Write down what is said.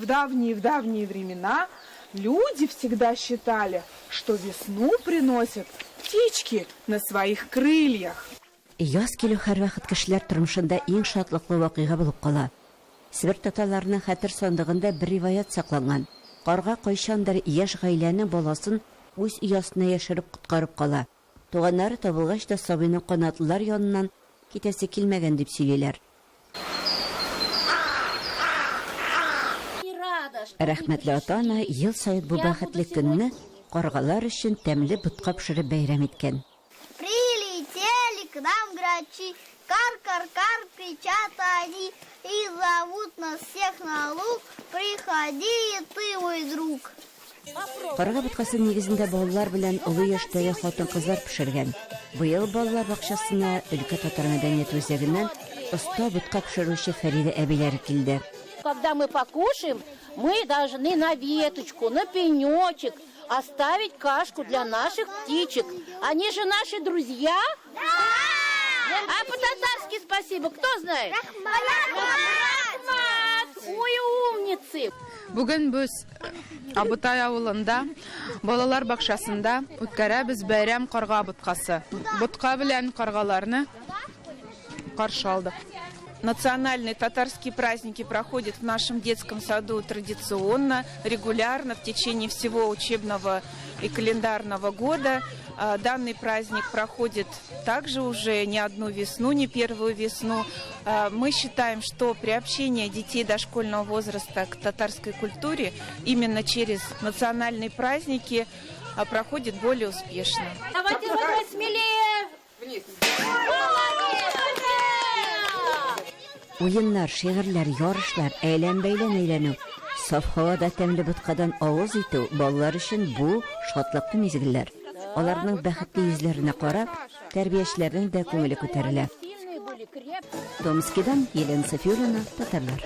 В давние-в давние времена люди всегда считали, что весну приносят птички на своих крыльях. Яз килү һәрвакыт кешеләр тормышында иң шатлыклы вакыйга булып кала. Себер татарларының хәтер сандыгында бер риваять сакланган, карга кайчандыр яшь гаиләнең баласын үз оясына яшереп коткарып кала. Туганнары табылгач та сабыйның канатлылар яныннан китәсе килмәгән дип сөйлиләр. Рәхмәтле ата-ана ел саен бу бәхетле көнне каргалар өчен тәмле ботка пешереп бәйрәм иткән. Прилетели к нам грачи, кар-кар-кар кричат они и зовут нас всех на луг, приходи и ты, мой друг. Карга боткасы нигезендә балалар белән олы яшьтәге хатын-кызлар пешергән. Быел балалар бакчасына өлкә татар мәдәният үзәгеннән оста ботка пешерүче Фәридә әбиләре килде. Когда мы покушаем, мы должны на веточку, на пенечек оставить кашку для наших птичек. Они же наши друзья. Да! А по-татарски спасибо кто знает? Рәхмәт! Ой, умницы! Бүген без Абытай авылында балалар бакчасында үткәрәбез бәйрәм карга боткасы. Ботка белән каргаларны каршы алдык. Национальные татарские праздники проходят в нашем детском саду традиционно, регулярно в течение всего учебного и календарного года. Данный праздник проходит также уже не одну весну, не первую весну. Мы считаем, что приобщение детей дошкольного возраста к татарской культуре именно через национальные праздники проходит более успешно. Давайте, давайте, смелее! Вниз. Уеннар, шигырьләр, ярышлар, әйлән-бәйлән әйләнү, саф һавада тәмле боткадан авыз итү балалар өчен бу шатлыклы мизгелләр. Аларның бәхетле йөзләренә карап, тәрбиячеләрнең дә күңеле күтәрелә. Томскидан Елена Сафиуллина, Татарлар.